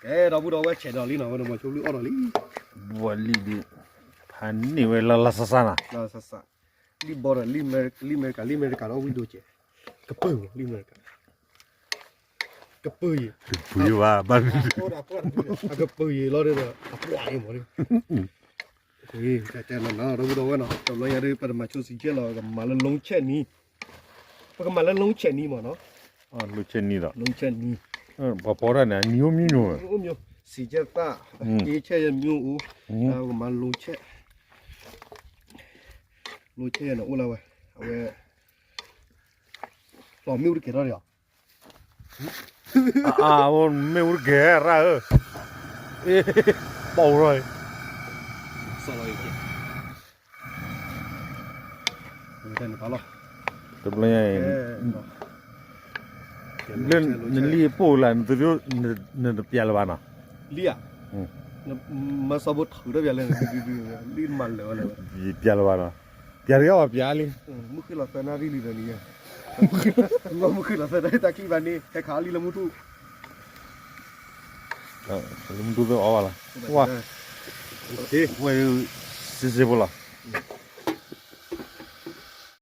ကဲ ဒီပုၢ်ဒီဝဲၢ် ဆဲးဒီးလံနီၤ ဝဲဒီးမၤဆိဘျုးအီၣ်ဒီးလံ. ဝဲလံဒုး ဖးန့ၢ်ဝဲလၢလၢစၢ်စၢ်နီၤ. လံဘီဒီး လံအမဲရကၤ လံအမဲရကၤ လံအမဲရကၤဒီးဝံၣ်ဒိၣ်ကဲး. ကပၢၢ်မး လံအမဲရကၤ ကပၢၢ်ယံၤ ကပၢၢ်ယံၤဘၣ် အကပၢၢ်ယံၤလီၤဒီး အပှၢ်ယံၤမးလံ. ကဲတဲနီၤနီၤ ဒီပုၢ်ဒီဝဲၢ်နီၤ တဘျီညါဒုး ပတမၤဆိစံးကဲလီၤ ကမၤလၢ လုံးချက်နည်း ပကမၤလၢ လုံးချက်နည်း မးနီၤ. လုံးချက်နည်းဒီး လုံးချက်နည်း ပှၤဖီတၢ်န့ၣ် နံၤအိၣ်မံၤညိၣ် အိၣ်မံၤ စံးကဲသၣ် အ့ချက်ယမျိုးအိၣ် ကမၤ လုံးချက် လုံးချက်ယၤန့ၣ်အိၣ်လၢဝဲ အဝဲ လီၤမ့ၣ်အူတကဲထီၣ်ဒီး အါ မ့ၣ်အူတကဲရၣ်ဧၢ, ဘီၣ်အူထီၣ်, တဘျီညါအံၤ နလံၣ်ပိၢ်လၢ နတပျဲလၢၤဘၣ်နီၤ, လံၣ်ဧါ, မၤစီၤဘိထုးထီၣ်ပျဲလၢ လံၣ်မၤလၢာ်ဝဲလၢ ပျဲလၢၤဘၣ်နီၤ, ပျဲတဂၤဘၣ်ပျဲလံ, မုၢ်ဃ့ၢ်လီၤသၢနၣ်ရံၣ်လံဒီးန့ၣ်, မုၢ်ဃ့ၢ်လီၤသၢနၣ်ရံၣ်တၢ်ခံဘၣ်န့ၣ် ဟဲခးအီၤလံလၢမုၢ်ထူၣ်, လၢမုၢ်ထူၣ်သ့ၣ်အီၣ်ဘၣ်လီၤ, ဝဲ စ့စ့ဖိလီၤ.